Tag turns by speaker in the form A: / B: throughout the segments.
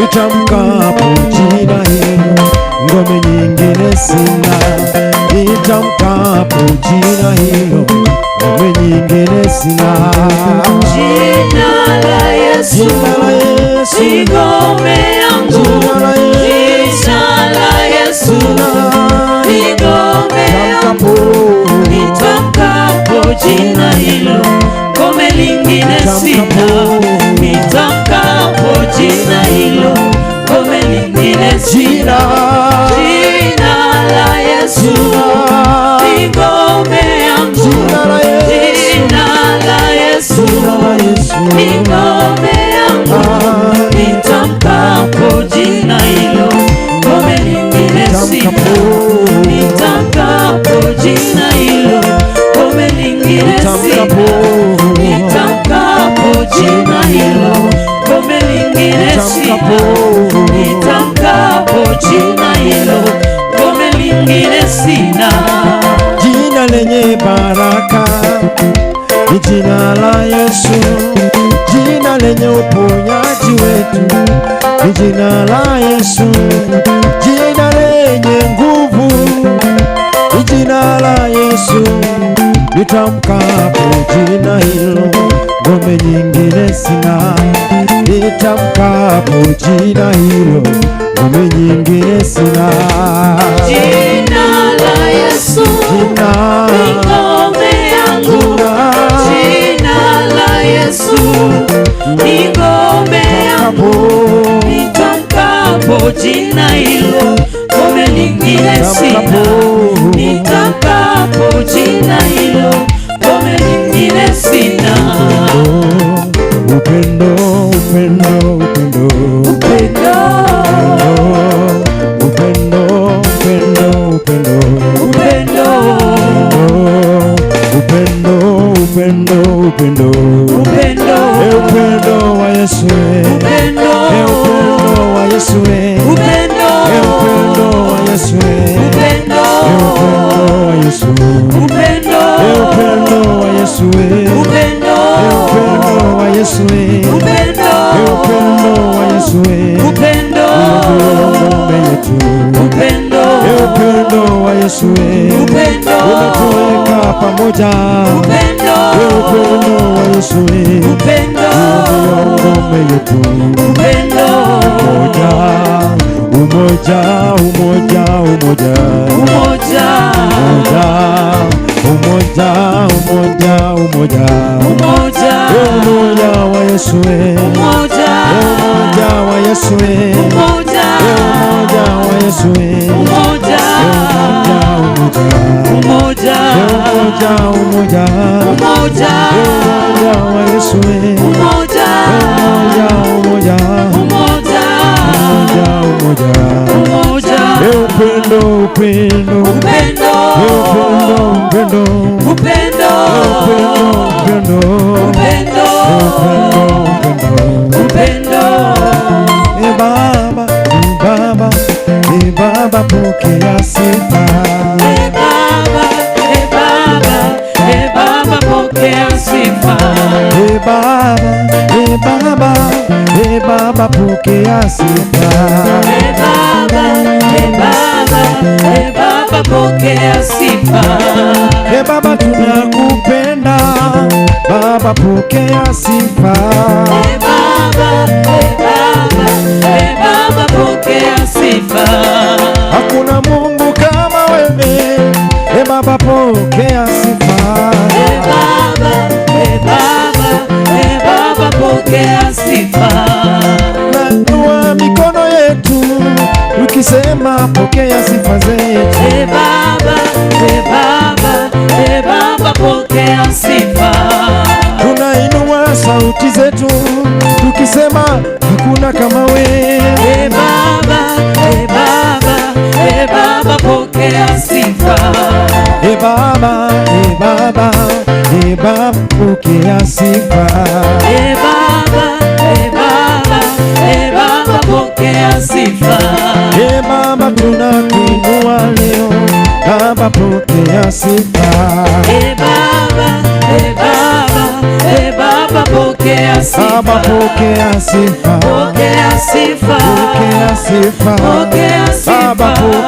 A: Nitamkapo jina hilo, ngome nyingine sina. Nitamkapo jina hilo, ngome nyingine sina.
B: Jina la Yesu
A: Jina la Yesu,
B: ni ngome yangu.
A: jina la Yesu,
B: Jina la Yesu ni ngome yangu. Nitamkapo jina hilo, ngome lingine sina. Nitamkapo jina hilo, ngome lingine sina. Jina la Yesu ni ngome yangu.
A: Jina la Yesu,
B: Jina la Yesu
A: jina la Yesu,
B: ni ngome yangu. Nitamkapo jina hilo, ngome lingine sina. Nitamkapo jina hilo, ngome lingine sina. Nitamkapo jina hilo, ngome lingine sina. Nitamkapo jina hilo, ngome lingine sina.
A: Jina lenye baraka ni jina la Yesu, jina lenye uponyaji wetu ni jina la Yesu, jina lenye nguvu ni jina la Yesu. Nitamkapo jina hilo, ngome nyingine sina. Nitamkapo jina hilo, ngome nyingine sina.
B: Jina la Yesu
A: Jina,
B: ni ngome yangu.
A: jina,
B: Jina la Yesu ni ngome yangu. Nitamkapo jina hilo, ngome lingine sina. Nitamkapo jina hilo, ngome lingine sina.
A: Upendo, upendo, upendo,
B: Upendo,
A: upendo, upendo, upendo,
B: upendo,
A: upendo, upendo, upendo,
B: upendo,
A: E upendo wa Yesu,
B: upendo,
A: e upendo wa Yesu, e
B: upendo,
A: upendo wa Yesu, e
B: upendo,
A: upendo wa Yesu,
B: upendo,
A: e upendo wa Yesu, e
B: upendo,
A: upendo wa Yesu, e
B: upendo,
A: upendo wa Yesu, e
B: upendo,
A: ngome yetu,
B: upendo,
A: e upendo wa Yesu, e
B: upendo,
A: umetuweka pamoja,
B: upendo,
A: e upendo wa Yesu, e
B: upendo,
A: ngome yetu,
B: upendo,
A: umoja, umoja, umoja,
B: umoja,
A: umoja, umoja, umoja, umoja,
B: umoja,
A: E umoja wa Yesu, e
B: umoja,
A: umoja wa Yesu, e
B: umoja,
A: umoja wa Yesu, e
B: umoja,
A: umoja,
B: umoja,
A: umoja, umoja,
B: umoja,
A: umoja wa Yesu, e
B: umoja,
A: umoja, umoja,
B: umoja,
A: umoja, umoja,
B: umoja,
A: E upendo, upendo,
B: upendo,
A: E upendo, upendo,
B: upendo,
A: upendo,
B: upendo,
A: upendo,
B: upendo.
A: E Baba, e Baba, e Baba, pokea sifa.
B: E Baba, e Baba, e Baba, pokea sifa.
A: E Baba, e Baba, e Baba, pokea sifa.
B: E Baba, e Baba, e Baba, pokea sifa.
A: E Baba, tunakupenda. Baba, pokea sifa.
B: E Baba, e Baba, e Baba, pokea sifa.
A: Hakuna Mungu kama wewe. E Baba, pokea sifa.
B: E Baba, e Baba, e Baba, pokea sifa.
A: Nainua mikono yetu tukisema pokea sifa zetu.
B: E Baba, e Baba, e Baba, pokea sifa.
A: Tunainua sauti zetu tukisema hakuna kama wewe.
B: E Baba, e Baba, e Baba, pokea sifa.
A: E Baba, e Baba, e Baba, pokea sifa.
B: E Baba, e Baba, e Baba, pokea sifa.
A: E Baba, tunakuinua leo. Baba, pokea sifa.
B: E Baba, e Baba, e Baba, pokea Pokea sifa.
A: Baba pokea sifa.
B: Pokea sifa.
A: Pokea sifa.
B: Pokea sifa.
A: Baba pokea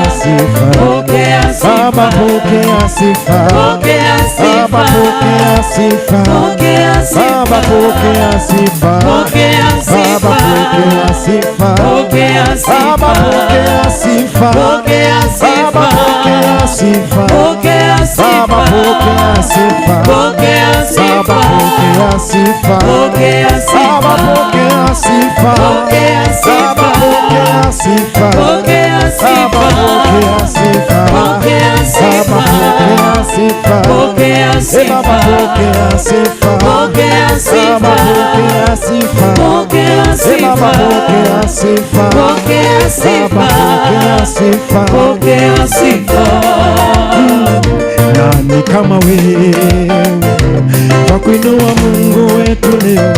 A: sifa.
B: Pokea sifa.
A: Baba pokea sifa.
B: Pokea sifa.
A: Baba pokea sifa.
B: Pokea sifa.
A: Baba pokea sifa.
B: Pokea sifa.
A: Baba pokea sifa.
B: Pokea sifa.
A: Baba pokea sifa.
B: Pokea sifa.
A: Baba pokea sifa.
B: Pokea sifa.
A: Baba pokea sifa.
B: Pokea sifa.
A: Baba pokea sifa.
B: Pokea sifa.
A: Baba pokea sifa.
B: Pokea sifa.
A: Baba pokea sifa.
B: Pokea sifa.
A: Baba pokea sifa.
B: Pokea sifa.
A: Baba pokea sifa.
B: Pokea sifa.
A: Baba pokea sifa.
B: Pokea
A: Eh,
B: sifa.
A: Baba pokea sifa.
B: Pokea sifa.
A: Baba pokea sifa.
B: Pokea
A: Eh, Baba
B: sifa.
A: pokea sifa.
B: Pokea
A: Baba
B: sifa.
A: pokea sifa.
B: Pokea sifa.
A: Nani kama wewe kwa kuinua Mungu wetu leo?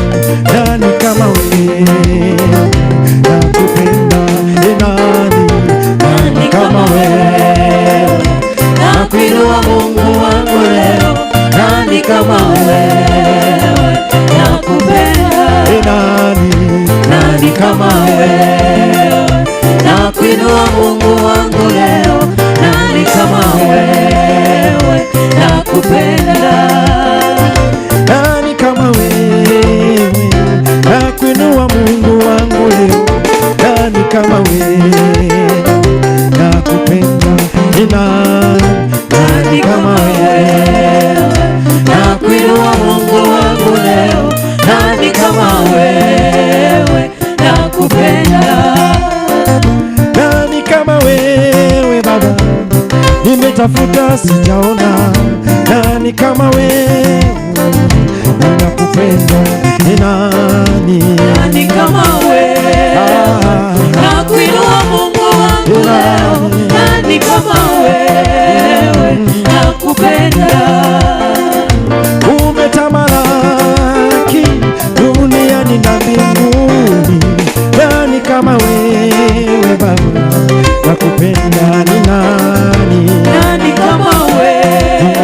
A: Nani kama wewe nakupenda? E, nani nani kama wewe
B: Nakuinua Mungu wangu leo, nani kama wewe? Nakupenda,
A: E, nani
B: nani kama wewe? Nakuinua Mungu wangu leo, nani kama wewe? Nakupenda,
A: nani kama wewe nakuinua Mungu wangu leo? Nani kama wewe nakupenda? E, nani nani kama wewe
B: nakuinua Mungu wangu leo, nani kama wewe? Nakupenda.
A: Nani kama wewe Baba, nimetafuta sijaona. Nani kama wewe, ninakupenda. Ni nani?
B: Nani kama wewe?
A: Ah,
B: Nakuinua Mungu wangu leo, nani kama wewe? Nakupenda.
A: Umetamalaki duniani na mbinguni. Nani kama wewe Baba, nakupenda. Ni nani?
B: Nani kama wewe?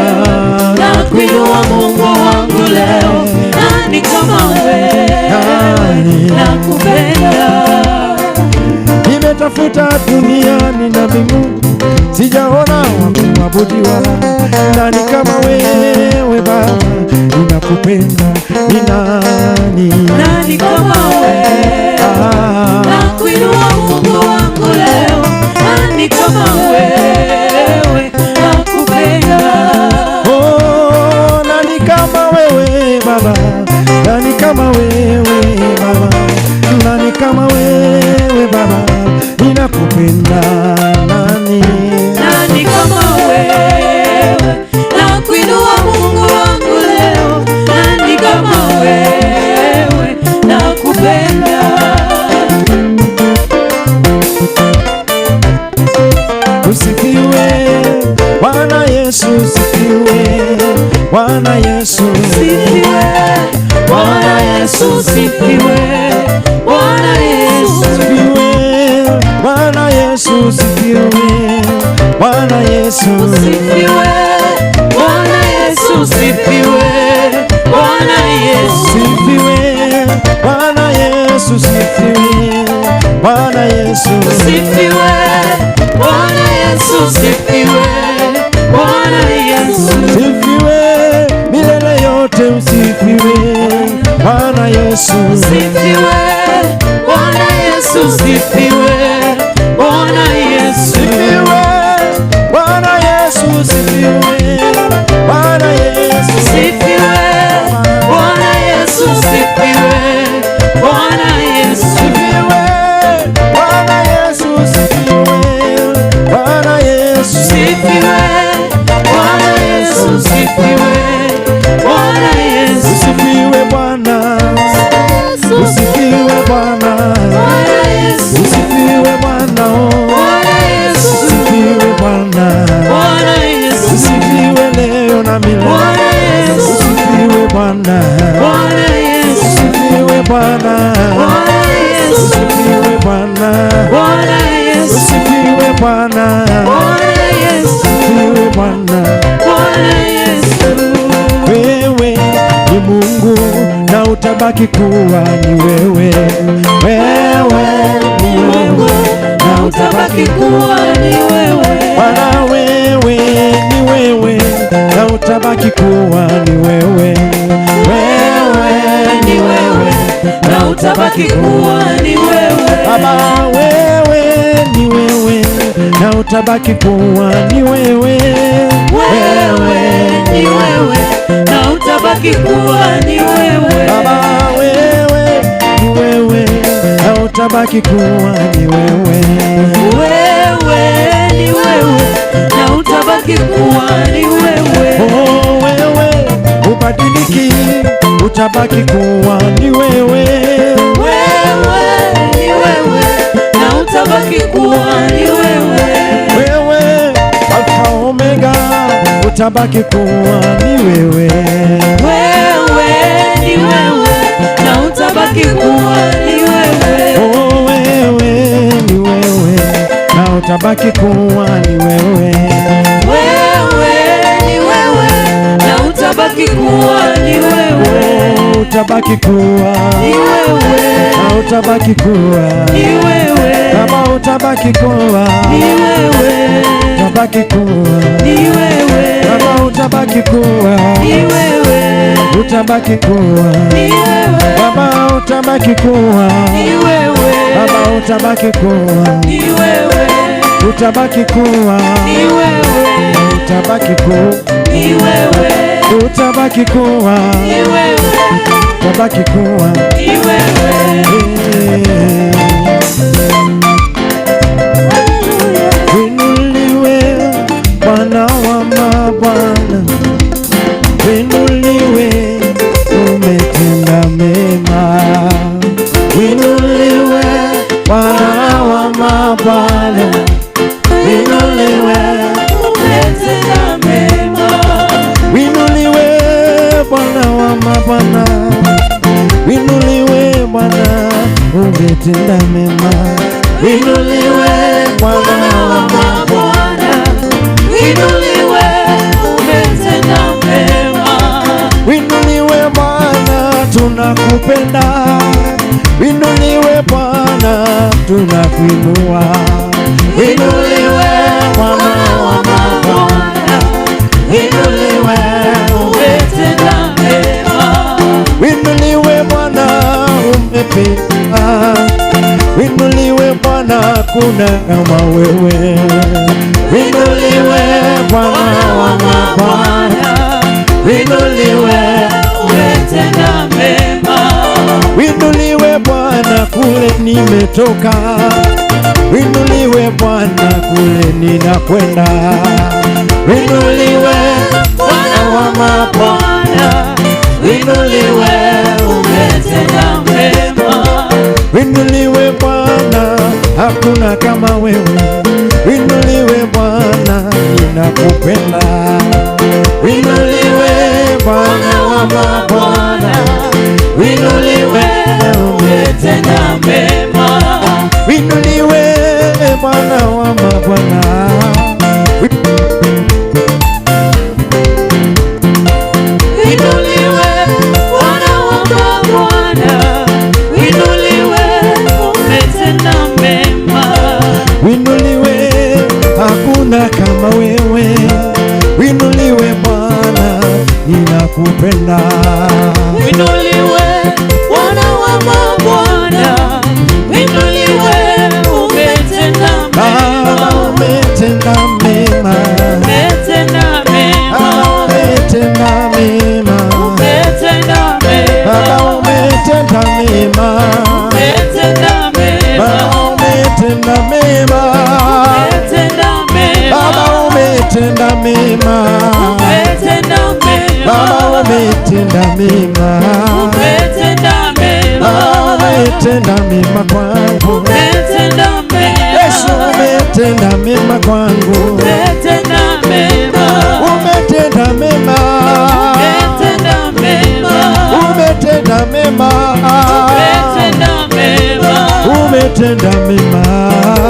B: Nakuinua Mungu wangu leo, nani kama wewe?
A: Nani?
B: Nakupenda.
A: Nimetafuta duniani na mbinguni, sijaona wa kuabudiwa. Nani kama wewe Baba, ninakupenda. Ni nani?
B: Nani kama wewe?
A: Ah,
B: Nakuinua Mungu wangu leo, nani kama wewe? Nakupenda.
A: oh, nani kama wewe Baba, nani kama wewe Baba, nani kama wewe Baba, ninakupenda. Nani?
B: Nani kama wewe? Nakuinua Mungu wangu leo, nani kama wewe? Nakupenda.
A: Usifiwe Bwana Yesu, usifiwe Bwana Yesu,
B: Sifiwe Bwana Yesu, sifiwe Bwana Yesu,
A: usifiwe Bwana Yesu, usifiwe Bwana Yesu,
B: sifiwe Bwana Yesu, sifiwe Bwana Yesu,
A: usifiwe Bwana Yesu, usifiwe Bwana Yesu,
B: sifiwe Bwana Yesu, sifiwe Bwana Yesu.
A: usifiwe milele yote, usifiwe Bwana Yesu,
B: Sifiwe Bwana Yesu, sifiwe Bwana Yesu,
A: usifiwe Bwana Yesu, usifiwe Bwana Yesu.
B: sifiwe Bwana Yesu, sifiwe Bwana Yesu,
A: Usifiwe, Bwana Yesu, usifiwe. utabaki kuwa ni wewe. Wewe
B: ni Mungu na utabaki kuwa ni wewe.
A: Bwana wewe ni wewe na utabaki kuwa ni wewe.
B: Wewe ni wewe na utabaki kuwa ni wewe.
A: Baba wewe ni wewe na utabaki kuwa ni wewe.
B: Wewe ni wewe na utabaki kuwa ni wewe.
A: Baba wewe ni wewe na utabaki kuwa ni wewe.
B: Wewe ni wewe na utabaki kuwa ni wewe.
A: Oh, wewe ubadiliki, utabaki kuwa ni wewe.
B: Wewe ni wewe na utabaki kuwa ni wewe.
A: Wewe Alfa Omega, utabaki kuwa ni wewe.
B: Wewe ni wewe na utabaki kuwa ni wewe.
A: Oh, wewe ni wewe na utabaki kuwa ni wewe.
B: Wewe ni wewe na utabaki kuwa ni wewe.
A: Oh, utabaki kuwa
B: ni wewe
A: na utabaki kuwa
B: ni wewe.
A: Baba utabaki kuwa
B: ni wewe.
A: Utabaki kuwa
B: ni wewe.
A: Baba utabaki kuwa
B: ni wewe.
A: Utabaki kuwa
B: ni wewe.
A: Baba utabaki kuwa
B: ni wewe.
A: Baba utabaki kuwa
B: ni wewe.
A: Utabaki kuwa
B: ni wewe.
A: Utabaki kuwa
B: ni wewe.
A: Utabaki kuwa
B: ni wewe.
A: Utabaki kuwa
B: ni wewe.
A: Winuliwe Bwana wa mabwana, winuliwe umetenda mema. Winuliwe Bwana wa mabwana, winuliwe
B: umetenda mema.
A: Winuliwe Bwana wa mabwana, winuliwe Bwana umetenda mema. Winuliwe Bwana wa mabwana,
B: winuliwe umetenda mema.
A: Winuliwe Bwana tunakupenda, winuliwe Bwana tunakuinua. Winuliwe Bwana wa mabwana, winuliwe
B: umetenda mema.
A: Winuliwe Bwana umependa, winuliwe Bwana kuna kama wewe. Winuliwe Bwana wa mabwana, winuliwe
B: umetenda mema.
A: Winuliwe Bwana kule nimetoka, winuliwe Bwana kule ninakwenda. Winuliwe
B: Bwana wa mabwana, winuliwe umetenda mema.
A: Winuliwe Bwana hakuna kama wewe. Winuliwe Bwana ninakupenda. Winuliwe Bwana wa mabwana, winuliwe
B: umetenda mema.
A: Winuliwe Bwana wa mabwana.
B: Winuliwe Bwana wa mabwana, winuliwe umetenda mema.
A: Winuliwe hakuna kama wewe. Winuliwe Bwana ninakupenda.
B: Winuliwe Bwana wa mabwana, winuliwe umetenda
A: Baba
B: mema.
A: umetenda mema.
B: Umetenda mema.
A: Umetenda mema.
B: Umetenda mema.
A: Baba umetenda mema.
B: Umetenda mema.
A: Baba umetenda mema.
B: Umetenda mema.
A: Baba umetenda mema.
B: Umetenda mema.
A: Baba umetenda mema.
B: Umetenda mema.
A: Umetenda mema kwangu.
B: Umetenda mema.
A: Yesu umetenda mema kwangu.
B: Umetenda mema.
A: Umetenda mema.
B: Umetenda mema.
A: Umetenda mema.
B: Umetenda mema.
A: Umetenda mema.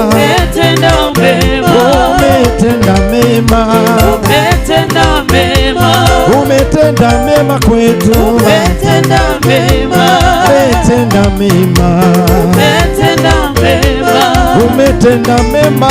B: Umetenda mema.
A: Umetenda mema.
B: Umetenda mema.
A: Umetenda mema kwetu.
B: Umetenda mema.
A: Umetenda mema,
B: Umetenda mema,
A: umetenda mema,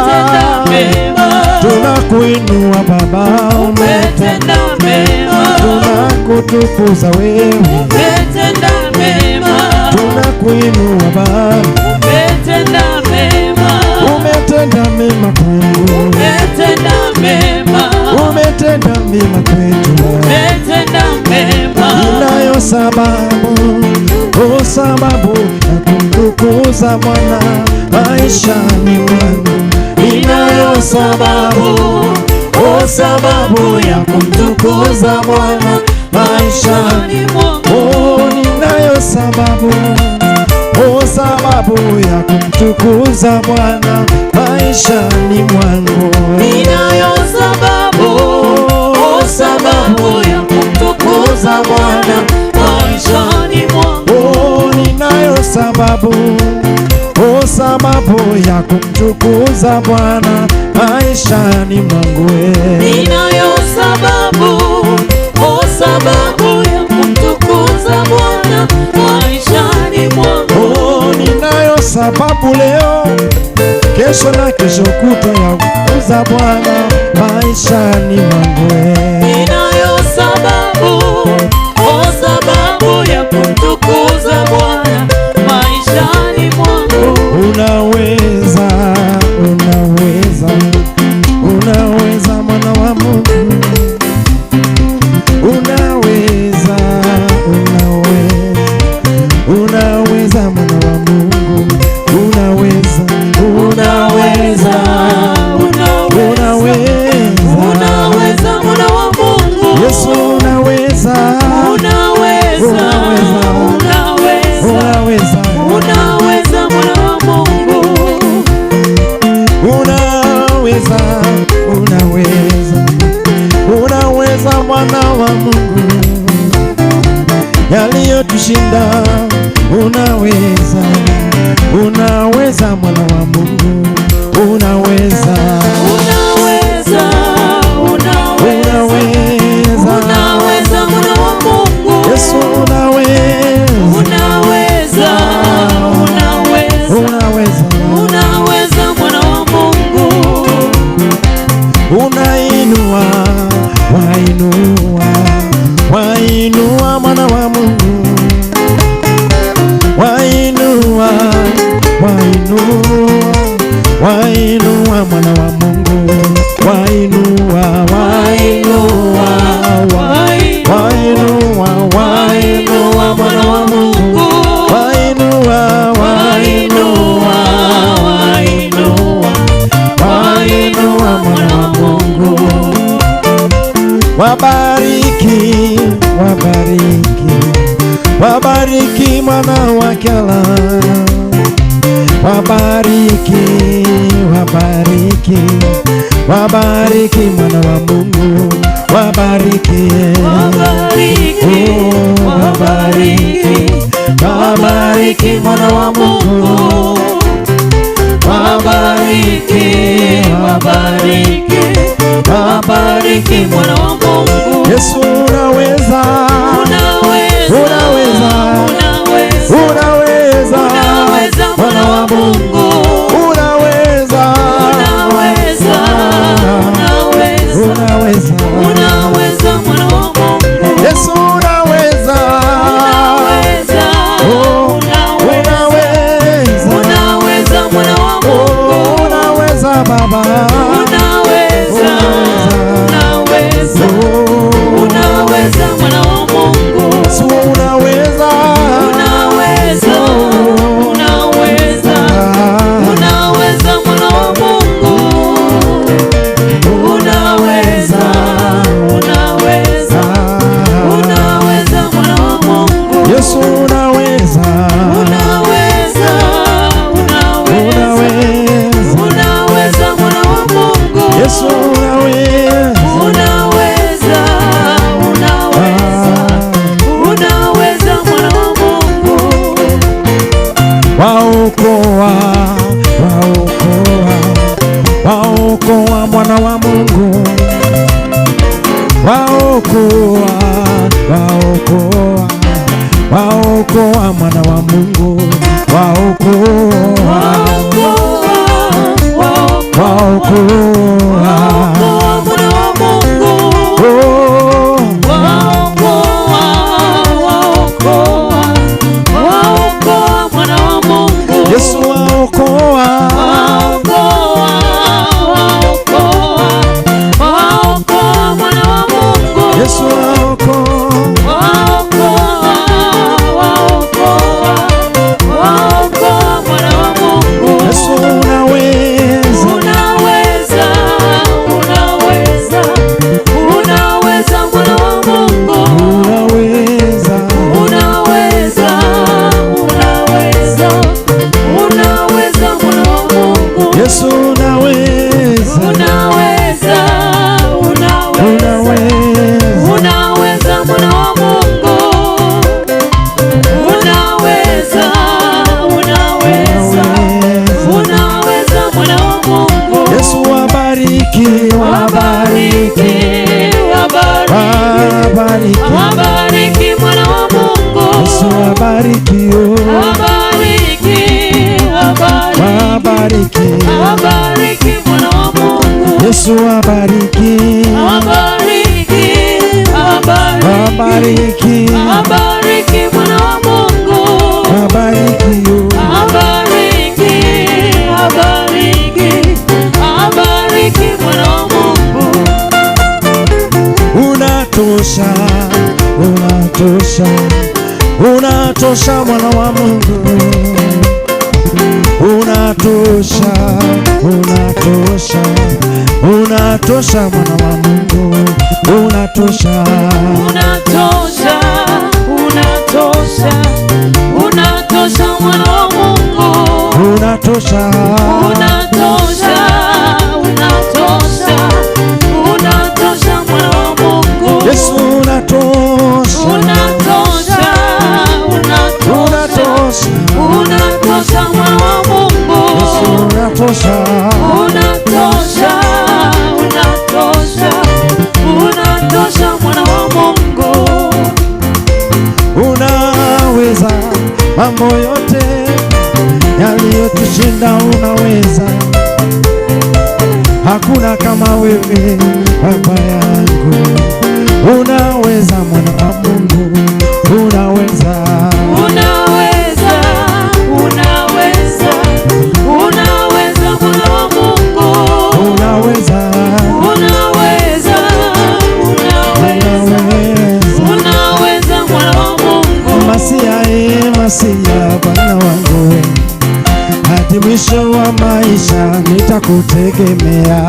B: umetenda mema,
A: tunakuinua Baba,
B: umetenda mema,
A: tunakutukuza wewe,
B: umetenda mema,
A: tunakuinua Baba,
B: umetenda mema,
A: umetenda mema kwangu,
B: umetenda mema,
A: umetenda mema kwetu,
B: umetenda mema,
A: inayo sababu, o sababu ya kumtukuza Bwana maishani mwangu, inayo sababu, o sababu ya kumtukuza Bwana maishani
B: ni mwangu,
A: Oh, ninayo sababu, oh, sababu ya kumtukuza Bwana maishani mwangu.
B: ninayo sababu, oh sababu ya kumtukuza Bwana maishani mwangu.
A: Oh, ninayo sababu, oh, sababu ya kumtukuza Bwana maishani mwangu.
B: Ninayo sababu, oh sababu ya kumtukuza Bwana maishani mwangu.
A: Oh, ninayo sababu leo, kesho na kesho kutwa ya kumtukuza Bwana maishani mwangu.
B: Ninayo sababu, oh sababu ya kumtukuza Bwana maishani mwangu.
A: Unaweza, unaweza, unaweza mwana wa Mungu. Unaweza, unaweza, unaweza mwana wa Mungu. Unaweza,
B: Unaweza, unaweza,
A: unaweza,
B: unaweza mwana wa Mungu.
A: Yesu unaweza,
B: Unaweza,
A: Unaweza.
B: unaweza,
A: unaweza,
B: unaweza mwana wa Mungu.
A: unaweza, unaweza, unaweza mwana wa Mungu, yaliyotushinda unaweza, unaweza mwana wa Mungu, unaweza,
B: Unaweza, unaweza,
A: unaweza,
B: unaweza mwana wa Mungu.
A: Yesu unaweza,
B: Unaweza, unaweza,
A: unaweza,
B: unaweza mwana wa Mungu.
A: unainua, wainua, wainua mwana wa Mungu, wainua, wainua, wainua mwana wa Mungu, wainua, wainua, wainua, wainua mwana wa Mungu, wainua, wainua,
B: Wainua,
A: wainua mwana wa Mungu. Wabariki, wabariki, wabariki mwana wa Kyala. Wabariki, wabariki, wabariki mwana wa Mungu, wabariki,
B: Wabariki,
A: Oh,
B: wabariki,
A: wabariki mwana wa Mungu,
B: Wabariki, wabariki, wabariki mwana wa Mungu.
A: Yesu unaweza,
B: Unaweza,
A: Unaweza.
B: unaweza,
A: unaweza,
B: unaweza mwana wa Mungu.
A: unaweza,
B: Unaweza, unaweza,
A: unaweza,
B: unaweza mwana wa Mungu.
A: Yesu unaweza,
B: Unaweza,
A: Oh,
B: unaweza,
A: unaweza,
B: unaweza mwana wa Mungu.
A: Oh, unaweza Baba,
B: Unaweza, unaweza,
A: Oh,
B: unaweza mwana wa Mungu.
A: Yesu unaweza,
B: Unaweza, unaweza, unaweza mwana wa Mungu. Unaweza, unaweza, unaweza mwana wa Mungu.
A: Yesu unaweza,
B: Unaweza, unaweza,
A: unaweza,
B: unaweza mwana wa Mungu.
A: Yesu unaweza,
B: Unaweza, unaweza, unaweza mwana wa Mungu.
A: waokoa, waokoa, waokoa mwana wa Mungu, waokoa, waokoa, Waokoa mwana wa Mungu, waokoa, waokoa,
B: Waokoa mwana wa Mungu.
A: Oh,
B: Waokoa, waokoa, waokoa mwana wa Mungu.
A: Yesu waokoa,
B: Waokoa, waokoa, waokoa mwana wa Mungu.
A: Yesu waokoa,
B: Waokoa, waokoa, waokoa mwana wa Mungu.
A: Yesu unaweza,
B: Unaweza, unaweza, unaweza mwana wa Mungu.
A: Unaweza,
B: Unaweza, unaweza, unaweza mwana wa Mungu.
A: Yesu unaweza,
B: Unaweza, unaweza,
A: unaweza,
B: unaweza mwana wa Mungu. Unaweza, unaweza, unaweza mwana wa Mungu.
A: Yesu wabariki, wabariki,
B: Wabariki, wabariki,
A: wabariki,
B: wabariki mwana wa Mungu.
A: Yesu wabariki, oh,
B: Wabariki, wabariki,
A: wabariki,
B: wabariki mwana wa Mungu.
A: Yesu wabariki,
B: Wabariki, wabariki,
A: wabariki,
B: wabariki mwana wa Mungu.
A: Wabariki, oh.
B: Wabariki, wabariki, wabariki mwana wa Mungu.
A: Unatosha, unatosha, unatosha mwana wa Mungu, unatosha, unatosha, unatosha mwana wa Mungu, unatosha,
B: Unatosha, unatosha, unatosha mwana wa Mungu.
A: Unatosha,
B: Unatosha, unatosha, unatosha mwana wa Mungu.
A: Yesu unatosha,
B: Unatosha, unatosha,
A: unatosha,
B: unatosha mwana wa Mungu.
A: Yesu unatosha,
B: Unatosha, unatosha, unatosha mwana wa Mungu.
A: Unaweza mambo yote yaliyotushinda, unaweza. Hakuna kama wewe Baba yangu, unaweza mwana wa Mungu, unaweza,
B: Unaweza, unaweza, unaweza mwana wa Mungu.
A: Unaweza,
B: Unaweza, unaweza,
A: unaweza.
B: unaweza mwana wa Mungu.
A: Masia, e Masia, Bwana wangu we, hadi mwisho wa maisha nitakutegemea.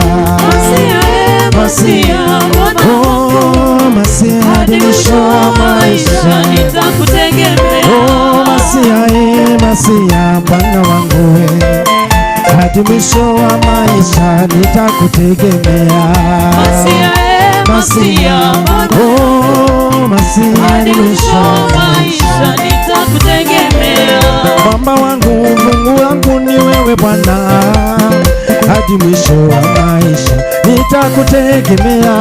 B: Masia, e Masia, Bwana
A: Oh, Masia, hadi mwisho wa maisha
B: nitakutegemea.
A: Oh, Masia, e Masia, Bwana wangu we, hadi mwisho wa maisha nitakutegemea.
B: Masia, e Masia, Bwana
A: Oh, Masia,
B: hadi
A: hadi
B: mwisho
A: mwisho
B: wa
A: wa maisha.
B: maisha nitakutegemea.
A: Mwamba wangu, Mungu wangu ni wewe Bwana, hadi mwisho wa maisha nitakutegemea.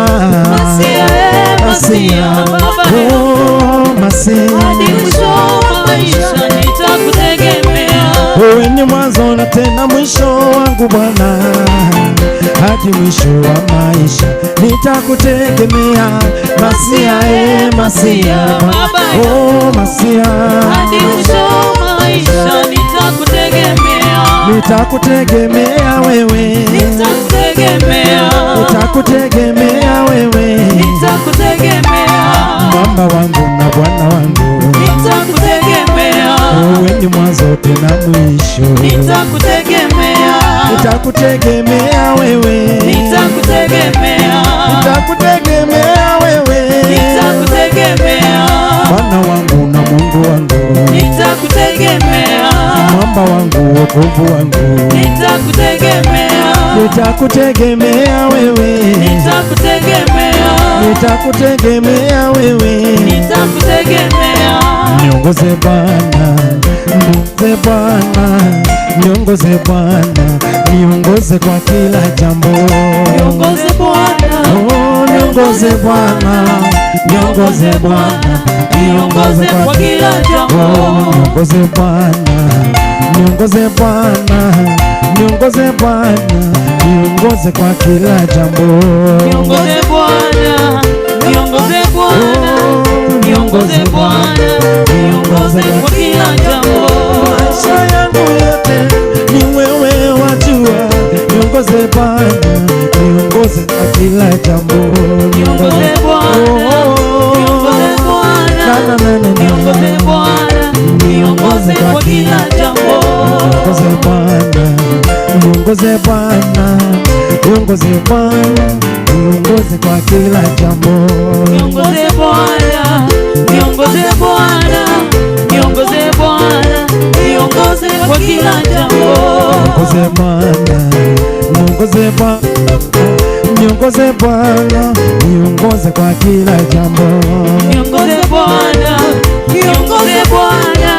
B: Masia, e Masia, Baba
A: Oh, Masia,
B: hadi mwisho wa maisha nitakutegemea.
A: wewe ni mwanzo na tena mwisho wangu Bwana, hadi mwisho wa maisha nitakutegemea. Masia, e Masia,
B: Baba
A: oh Masia,
B: hadi mwisho wa maisha nitakutegemea.
A: Nitakutegemea wewe,
B: Nitakutegemea.
A: Nitakutegemea wewe,
B: Nitakutegemea.
A: Mwamba wangu na Bwana wangu,
B: Nitakutegemea.
A: wewe ni mwanzo tena mwisho.
B: Nitakutegemea.
A: Nitakutegemea wewe,
B: Nitakutegemea.
A: Nitakutegemea wewe,
B: Nitakutegemea.
A: Bwana wangu na Mungu wangu,
B: Nitakutegemea.
A: Mwamba wangu, wokovu wangu,
B: Nitakutegemea.
A: Nitakutegemea wewe,
B: Nitakutegemea.
A: Nitakutegemea wewe,
B: Nitakutegemea.
A: Niongoze Bwana, niongoze Bwana, niongoze Bwana, niongoze kwa kila jambo.
B: Niongoze Bwana.
A: Oh, niongoze Bwana, niongoze Bwana,
B: Niongoze kwa kila jambo.
A: Niongoze Bwana, niongoze Bwana, niongoze Bwana, niongoze kwa kila jambo.
B: Niongoze Bwana, niongoze Bwana, niongoze Bwana, niongoze kwa kila jambo.
A: Maisha yangu yote ni wewe wajua, niongoze Bwana, niongoze kwa kila jambo.
B: Niongoze Bwana, niongoze Bwana, niongoze Bwana, niongoze kwa kila jambo.
A: Niongoze Bwana, niongoze Bwana, niongoze Bwana, niongoze kwa kila jambo.
B: Niongoze Bwana, niongoze Bwana, niongoze Bwana, niongoze kwa kila jambo.
A: Niongoze Bwana, niongoze Bwana, niongoze Bwana, niongoze kwa kila jambo.
B: Niongoze Bwana, niongoze Bwana,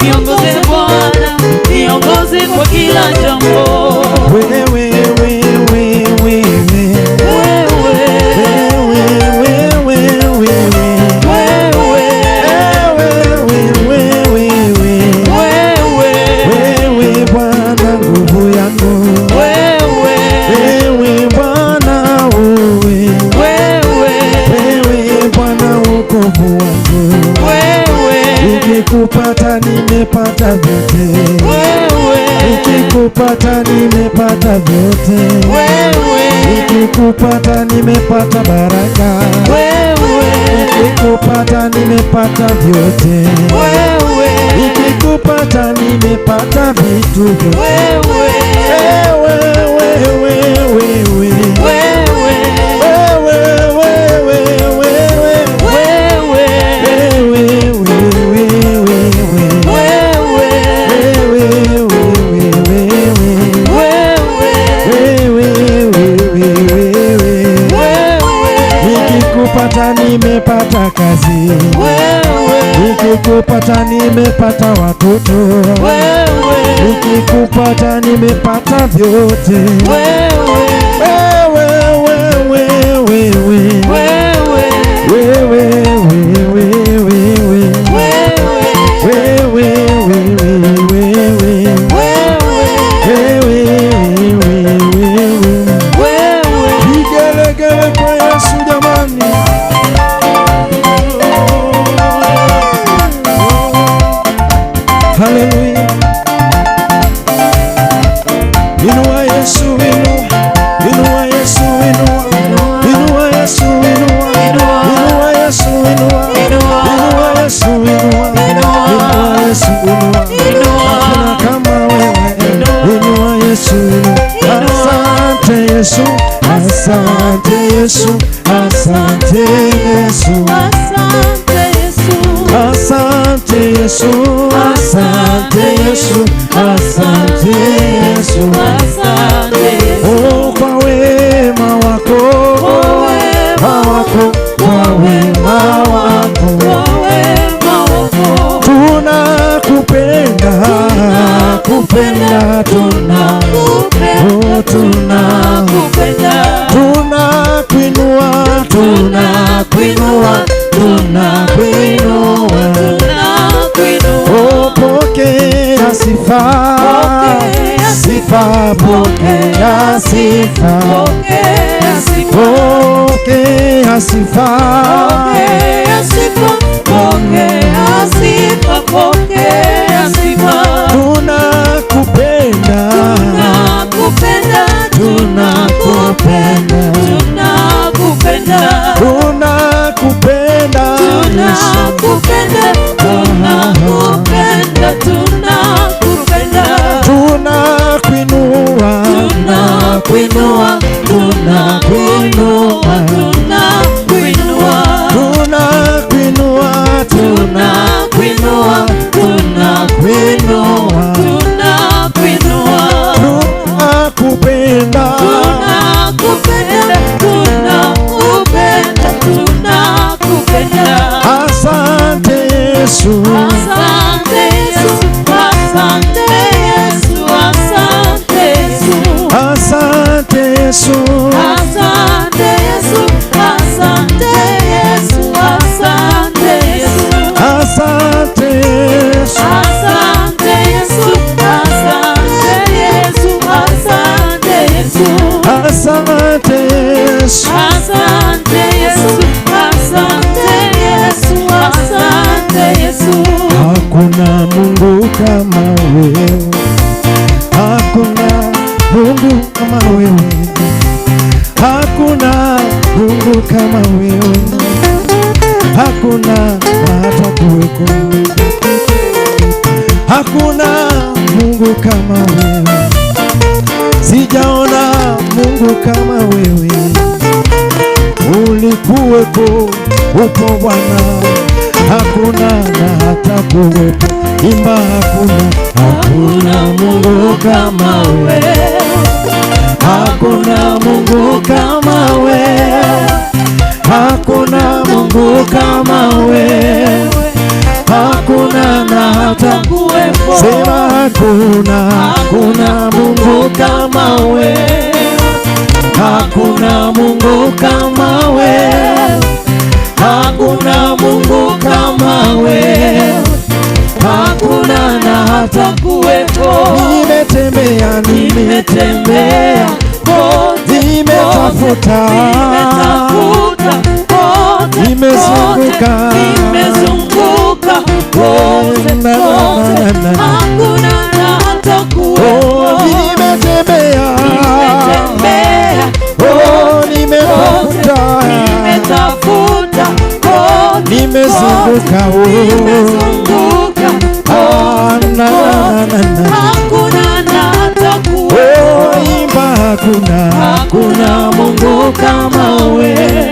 B: niongoze Bwana, niongoze kwa kila jambo.
A: Wewe, wewe, wewe,
B: Wewe,
A: wewe, wewe, wewe,
B: wewe,
A: wewe, wewe,
B: wewe,
A: wewe Bwana nguvu yangu,
B: wewe,
A: wewe Bwana wewe,
B: wewe,
A: wewe Bwana wokovu wangu,
B: wewe,
A: nikikupata nimepata vyote,
B: wewe,
A: nikikupata nimepata vyote,
B: wewe,
A: nikikupata nimepata baraka,
B: wewe,
A: nikikupata nimepata vyote,
B: wewe,
A: nikikupata nimepata vitu vyote.
B: wewe,
A: Wewe, wewe, wewe,
B: wewe,
A: wewe, wewe, wewe,
B: wewe,
A: wewe, wewe,
B: wewe,
A: wewe, wewe,
B: wewe,
A: wewe, wewe,
B: wewe,
A: nikikupata nimepata kazi,
B: wewe,
A: nikikupata nimepata watoto,
B: wewe,
A: nikikupata nimepata vyote.
B: Wewe,
A: Wewe, wewe, wewe,
B: wewe,
A: wewe, wewe, wewe,
B: wewe,
A: wewe, wewe, wewe,
B: wewe,
A: wewe, wewe.
B: Wewe.
A: Vigelegele kwa Yesu jamani. Haleluya. Inua Yesu, inua. Inua Yesu, inua. Inua Yesu, inua. Inua Yesu, inua. Inua Yesu, inua. Inua Yesu, inua. Hakuna kama wewe. Inua Yesu, inua. Asante Yesu, asante Yesu, asante Yesu.
B: Asante Yesu.
A: Asante Yesu, asante Yesu, asante Yesu.
B: Asante Yesu.
A: Oh, kwa wema wako,
B: Kwa wema
A: wako, kwa wema wako.
B: Kwa wema wako.
A: Tunakupenda, kupenda, tuna, oh, tuna,
B: Tunakupenda.
A: tunakuinua, tunakuinua, tunakuinua.
B: Tunakuinua.
A: Oh, pokea sifa,
B: Pokea
A: sifa, pokea sifa,
B: Pokea sifa.
A: pokea sifa,
B: Pokea sifa. Pokea sifa. Pokea sifa.
A: Tunakupenda,
B: Tunakupenda.
A: Tunakupenda.
B: Tunakupenda.
A: Tunakupenda,
B: Tunakupenda. Tunakupenda. Tunakupenda.
A: Tunakuinua,
B: Tunakuinua. Tunakuinua. Tunakuinua.
A: Tunakuinua,
B: Tunakuinua. Tunakuinua. Tunakuinua.
A: tunakupenda,
B: Tunakupenda. Tunakupenda. Tunakupenda.
A: Asante Yesu,
B: Asante Yesu, asante Yesu, asante Yesu.
A: Asante Yesu,
B: Asante Yesu, asante Yesu, asante Yesu.
A: Yesu.
B: Asante Yesu, asante Yesu, asante Yesu.
A: Hakuna Mungu kama wewe, hakuna Mungu kama wewe, hakuna Mungu kama wewe, hakuna hata kuweko, hakuna Mungu kama wewe, sijaona Mungu kama wewe. Ulikuweko, upo Bwana, hakuna na hata kuwepo. Imba hakuna, hakuna Mungu kama wewe, hakuna Mungu kama wewe, hakuna Mungu kama wewe, hakuna na hata
B: Kuwepo.
A: sema hakuna, hakuna Mungu kama wewe, hakuna Mungu kama wewe, hakuna Mungu kama wewe, hakuna na hata
B: Kuwepo.
A: nimetembea,
B: Nimetembea kote,
A: nimetafuta,
B: nimetafuta kote,
A: Nimezunguka.
B: kote, nimezunguka kote,
A: Na, na,
B: kote,
A: na, na, na.
B: hakuna na hata
A: Oh,
B: kuwepo.
A: nimetembea,
B: Nimetembea
A: oh,
B: kote,
A: nimetafuta,
B: nimetafuta kote,
A: nimezunguka,
B: kote,
A: oh.
B: nimezunguka
A: Ah,
B: kote,
A: na, na, na, na.
B: hakuna na hata
A: Oh,
B: kuwepo.
A: imba hakuna,
B: Hakuna Mungu kama wewe,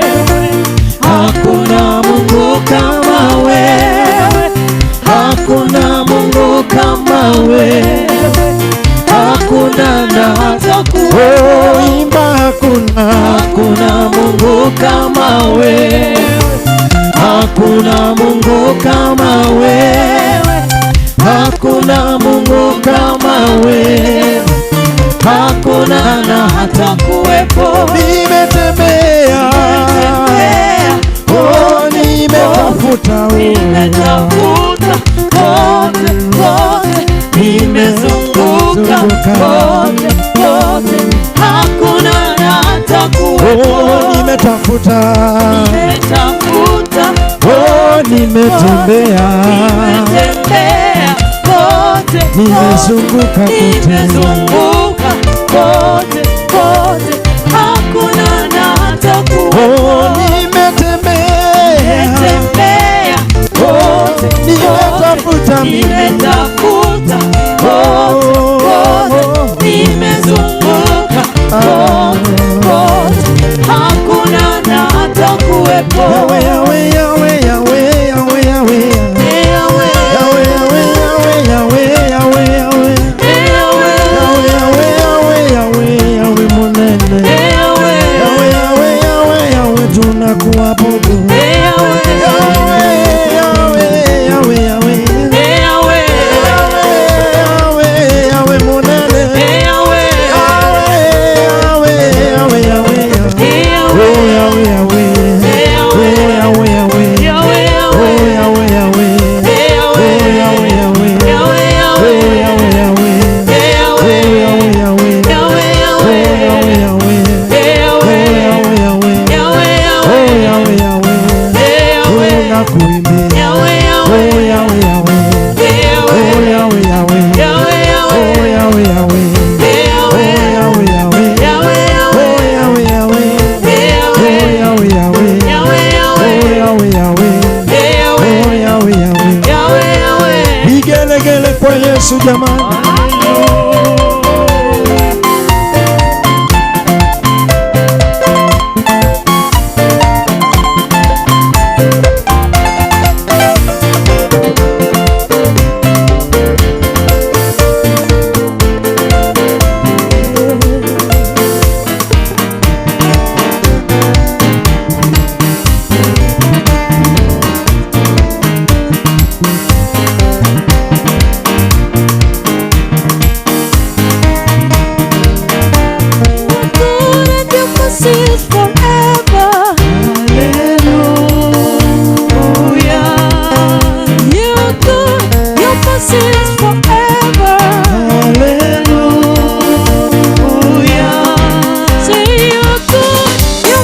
B: hakuna Mungu kama wewe, hakuna Mungu kama wewe, hakuna na hata
A: oh,
B: kuwepo.
A: imba hakuna,
B: Hakuna Mungu kama wewe, hakuna Mungu kama wewe, hakuna Mungu kama wewe, hakuna na hata kuwepo.
A: nimetembea,
B: Nimetembea
A: oh, nimetafuta, oh.
B: Nimetafuta kote kote, nimezunguka kote kote, hakuna na hata
A: Oh,
B: kuwepo.
A: nimetafuta,
B: Nimetafuta
A: oh, nimetembea,
B: nimetembea kote kote,
A: nimezunguka kote,
B: nimezunguka kote kote, hakuna na hata
A: oh,
B: kuwepo.
A: nimetembea,
B: Nimetembea
A: oh,
B: kote
A: nimetafuta mimi,
B: nimetafuta kote kote, nimezunguka kote kote, hakuna na hata kuwepo.
A: Yawe, Yawe, Yawe, Yawe, Yawe, Yawe.
B: Yawe,
A: Yawe, Yawe, Yawe, Yawe, Yawe, Yawe.
B: Yawe,
A: Yawe, Yawe, Yawe, Yawe, munene.
B: Yawe,
A: Yawe, Yawe, Yawe, Yawe, tunakuabudu.
B: Yawe,
A: Yawe, Yawe, Yawe, Yawe.
B: Yawe,
A: Yawe, Yawe, munene.
B: Yawe,
A: Yawe, Yawe, Yawe, Yawe, Yawe. Oh, Yawe, Yawe. Oh, Yawe, Yawe. Oh, Yawe, Yawe. Oh, Yawe, Yawe. Oh, Yawe, Yawe. Oh, Yawe, Yawe. Oh, Yawe, Yawe. Oh, Yawe, Yawe. Oh, Yawe, Yawe. Oh, nakuimbia. Oh, Yawe, Yawe. Oh, Yawe, Yawe. Oh, Yawe, Yawe. Oh, Yawe, Yawe. Oh, Yawe, Yawe. Oh, Yawe, Yawe. Oh, Yawe, Yawe. Oh, Yawe, Yawe. Vigelegele kwa Yesu jamani.
B: Good and your mercy is forever. You're good, your mercy is forever.
A: Hallelujah.
B: Say you're good, your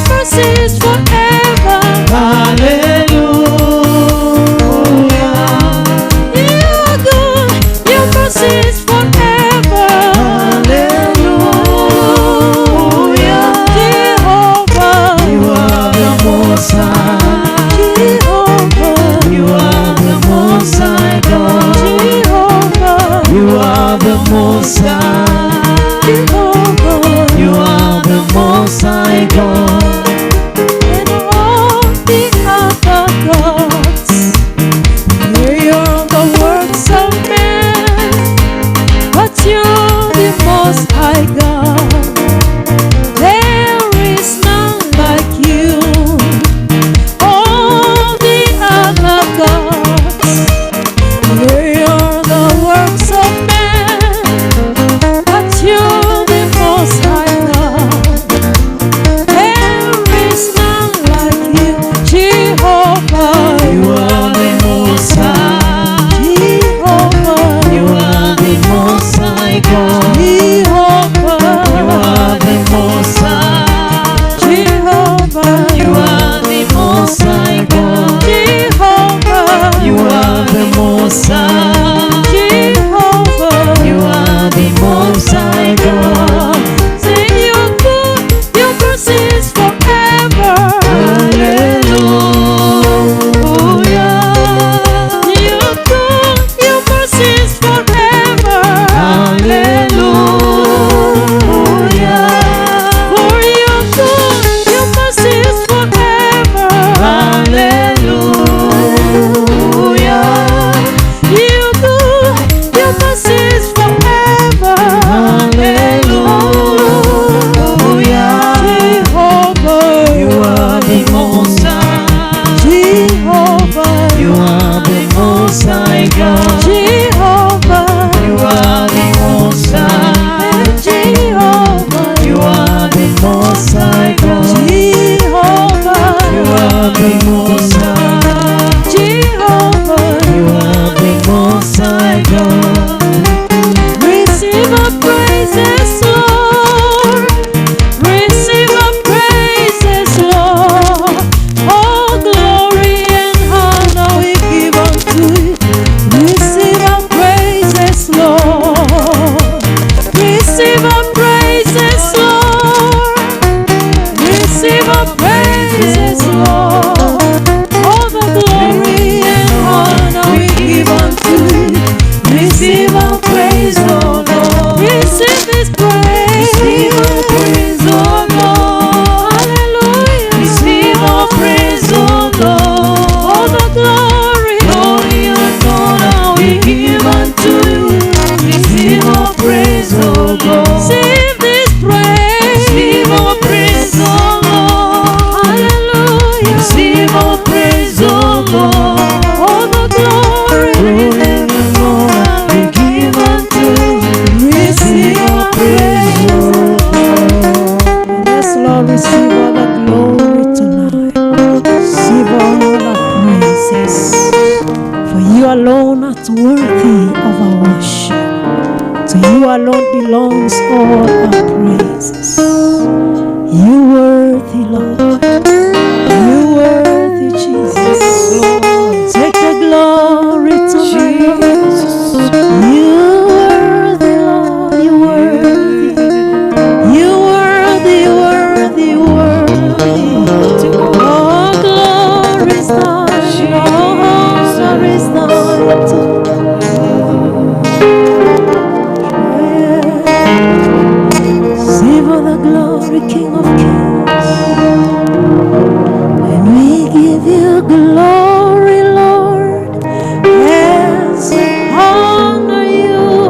B: To you alone belongs all our praises. You worthy, Lord. You worthy, Jesus. Take the glory tonight. You worthy, Lord. You worthy. You worthy, worthy, worthy. All glory is thine. All honor is thine tonight. Receive all the glory, King of Kings. And we give you glory, Lord, as we honor you.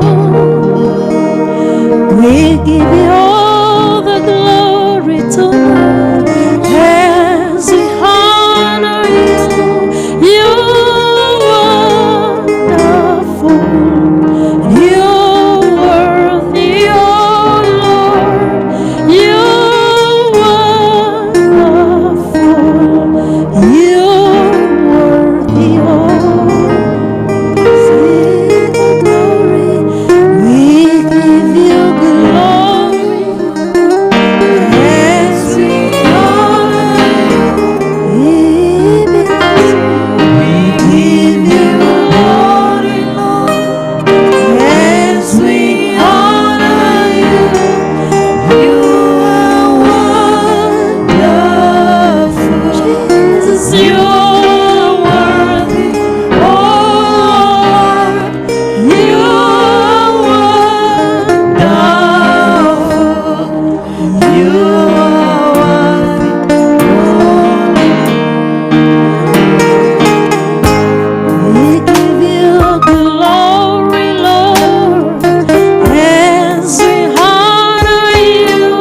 B: We give you all the glory tonight as we honor you. You wonderful. You worthy, oh Lord. You wonderful. You worthy, oh. See the glory. We give you glory as we honor you. We give you glory, Lord, as we honor you. You are wonderful. Jesus, you are worthy, oh Lord. You are wonderful. You are worthy, oh We give you glory, Lord, as we honor you.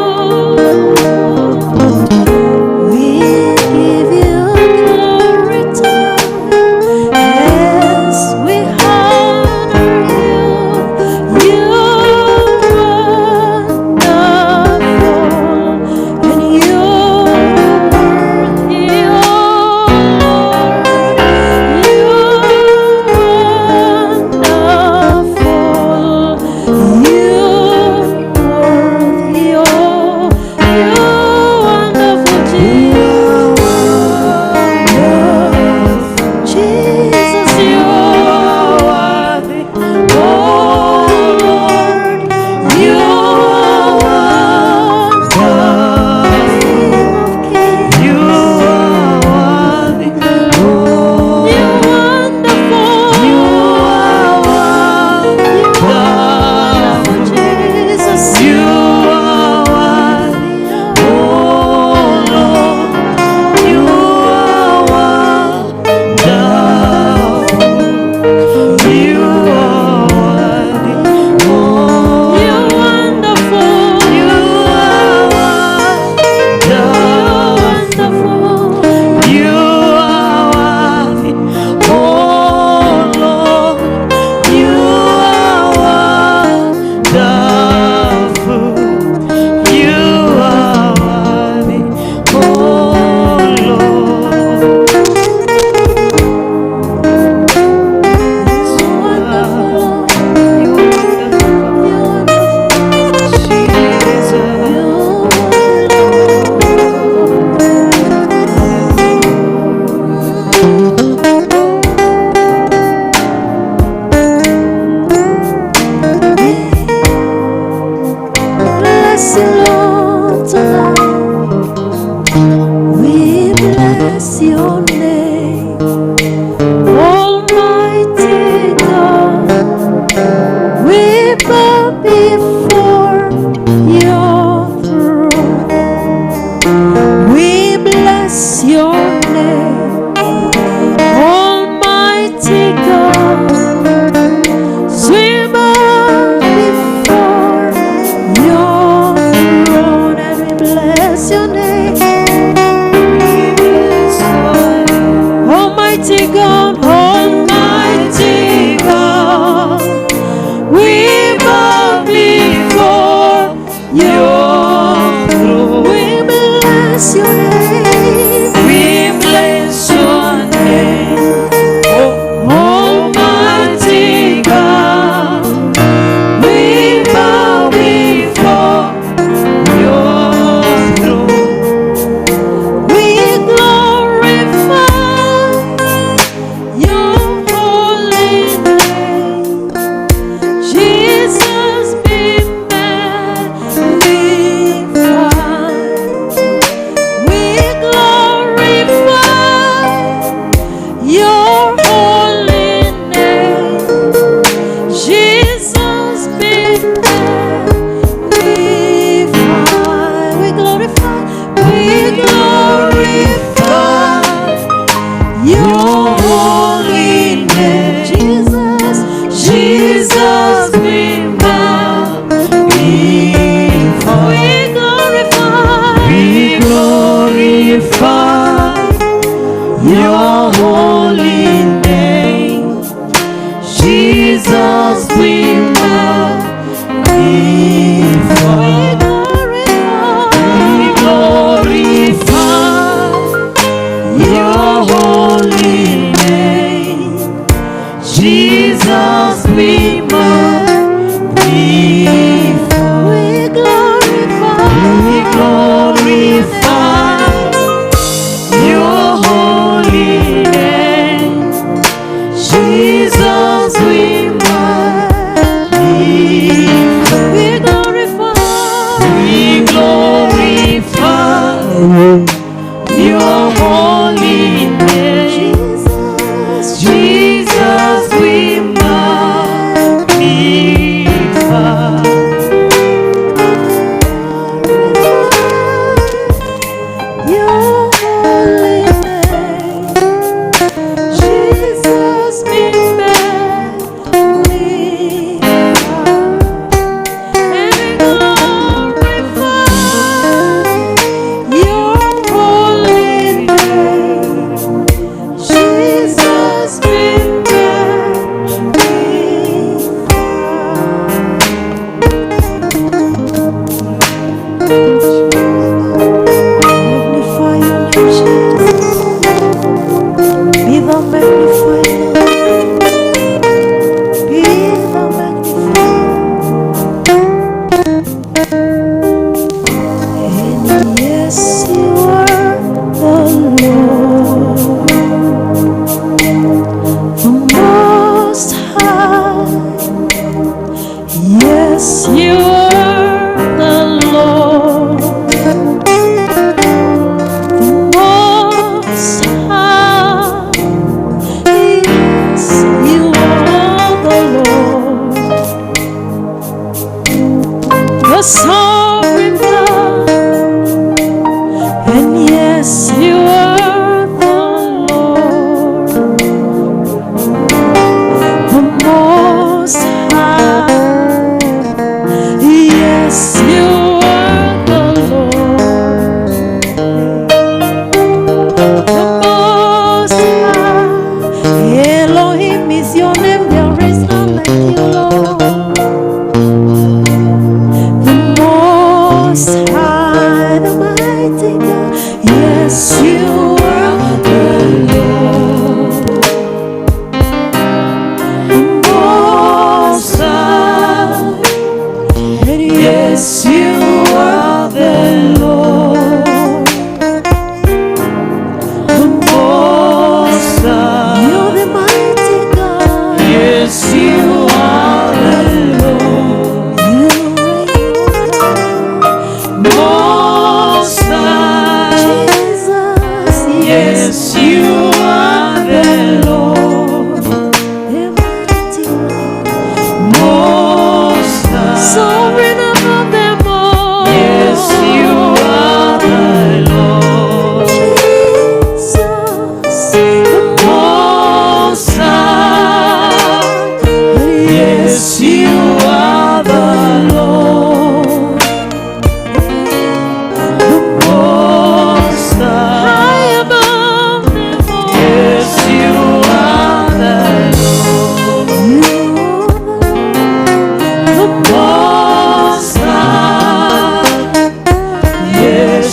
B: We give you glory tonight as we honor you. You wonderful.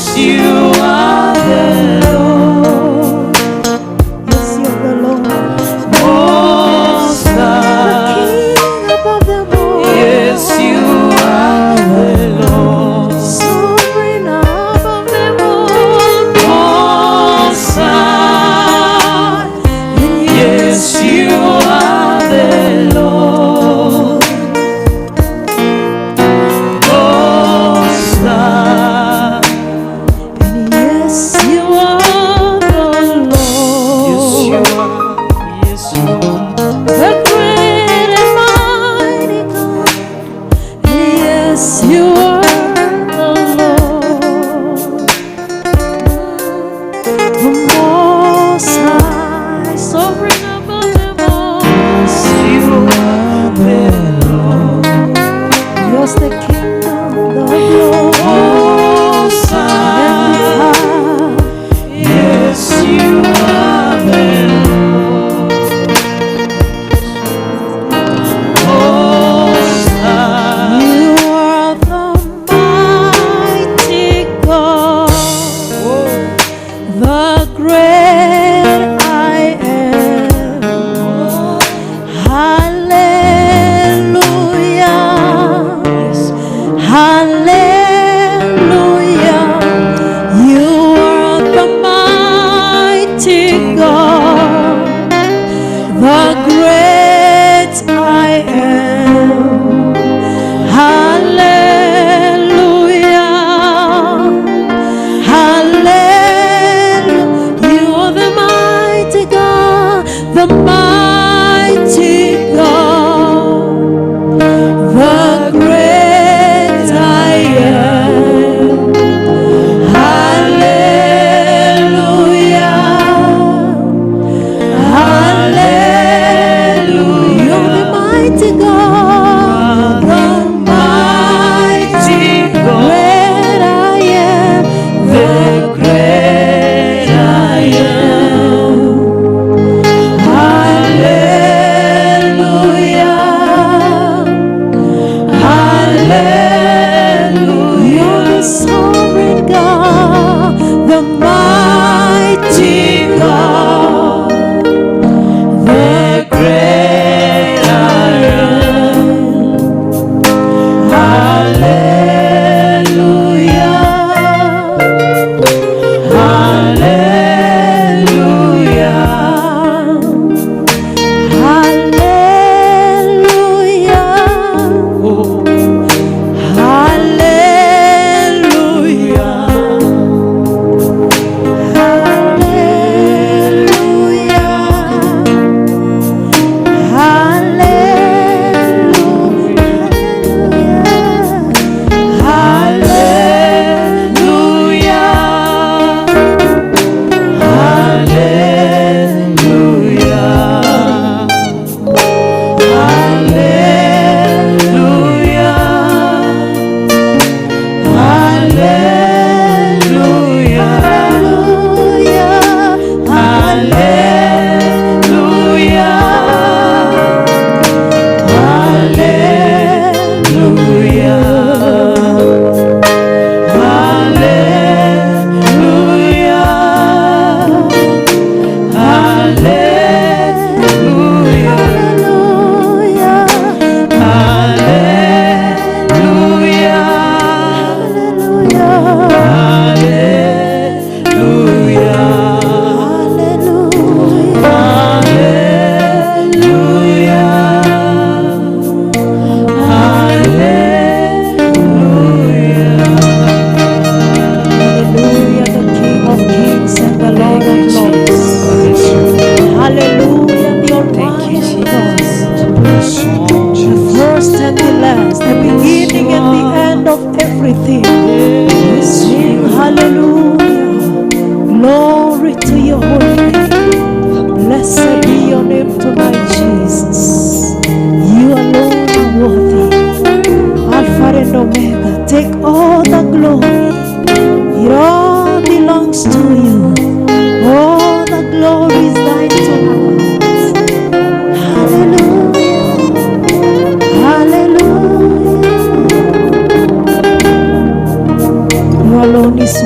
B: Yes, you are the Lord.
C: Yes, you're the Lord.
B: Most
C: The
B: High.
C: King above them all.
B: Yes, you are the Lord.
C: Sovereign above them all.
B: Most High. Yes, you are the Lord. Most High.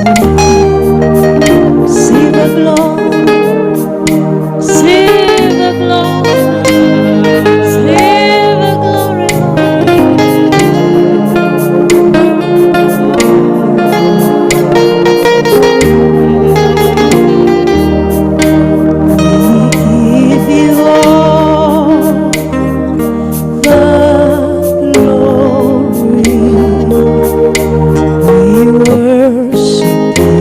C: Worthy. See the glory.
B: See the glory. See the glory, Lord.
C: We give you all the glory. We worship you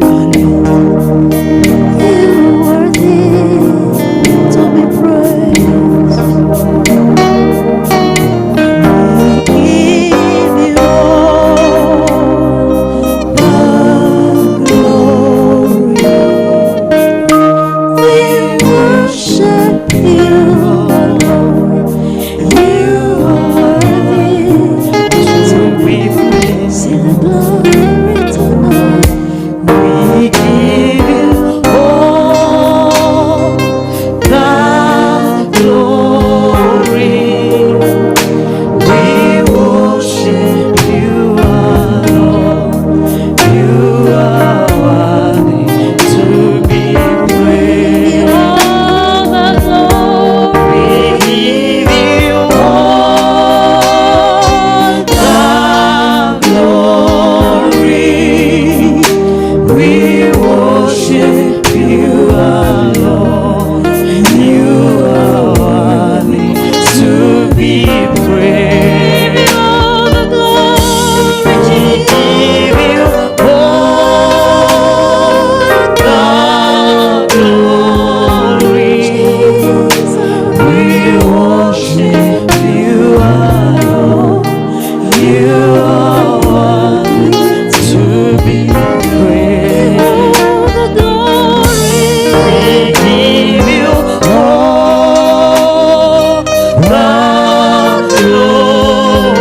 C: alone. You are worthy to be praised. We give you all the glory. We worship you alone. You are worthy
B: To be praised.
C: See the glory tonight.
B: We give you all the glory. We worship you alone. You are worthy to be praised. All the glory. We give you all the glory. We worship you alone. You are worthy to be praised. Give you all the glory, Jesus. Give you all the glory. We worship you alone. You are worthy to be praised.
C: All the glory.
B: We give you all the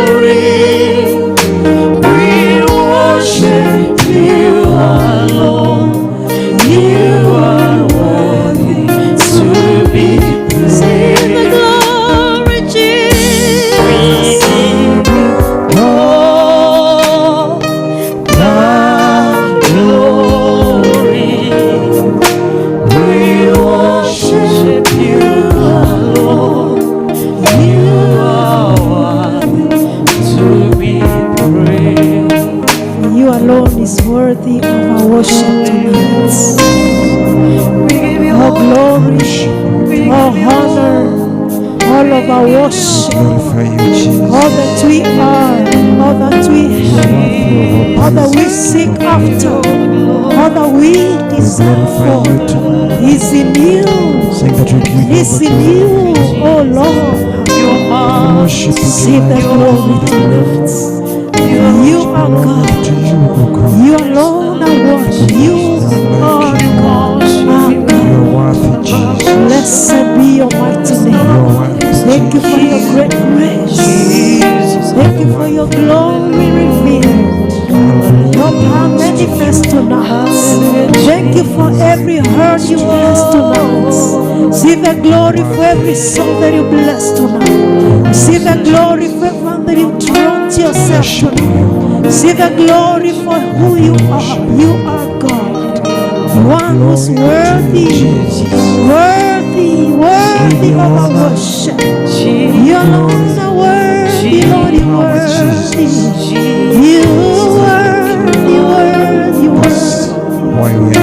B: glory. We worship you alone. You are worthy to be
C: See the
B: praised.
C: Glory,
B: We
C: Jesus.
B: Give you all the glory. We worship you alone. You are worthy to be praised.
C: You alone is worthy of our worship tonight.
B: We give you
C: All glory,
B: we
C: all
B: give you
C: honor, all of our worship,
A: Glorify you, Jesus.
C: All that we are, all that we have, all that we seek after, all that we desire
A: Glorify
C: for
A: you tonight.
C: Is in you.
A: Saying that we give you all
C: Is
A: the
C: in you,
A: glory.
C: Oh Lord.
B: Your heart.
A: Worship you
C: Receive the
A: tonight.
C: Glory tonight. You are
A: Belong
C: God.
A: to you, O God.
C: You alone are worthy. You are God. Our
A: You
C: God.
A: are worthy, Jesus.
C: Blessed be your mighty
A: You
C: name.
A: are worthy,
C: Thank you for your
A: Jesus.
C: Great grace. Thank you for your glory revealed. Your power manifest tonight. Thank you for every heart you bless tonight. See the glory for every soul that you bless tonight. See the glory for everyone that you drawn to yourself tonight. See the glory for who you are. You are God. One who's
A: Glory unto you,
C: worthy,
A: Jesus.
C: Worthy, worthy of our worship. You alone are worthy, Lord, you worthy. You worthy, worthy, worthy.
A: Why we are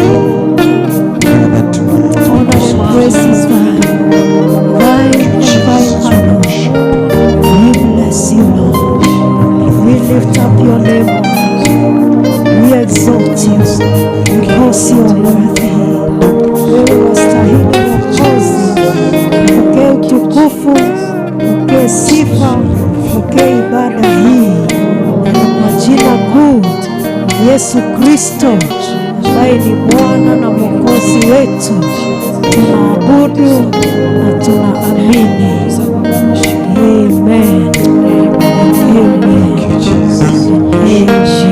A: gathered tonight.
C: Honor and praise is thine. Thine and thine
A: Jesus, we
C: alone.
A: Worship.
C: We bless you, Lord. We lift up your name, O God. We exalt you because you are worthy. Wewe wastahili Mwokozi. Pokea utukufu, pokee sifa, pokee ibada hii kwa jina kuu Yesu Kristo ambaye ni Bwana na Mwokozi wetu. Tunaabudu na tunaamini. Amen. Amen.
A: Thank you, Jesus.
C: Amen.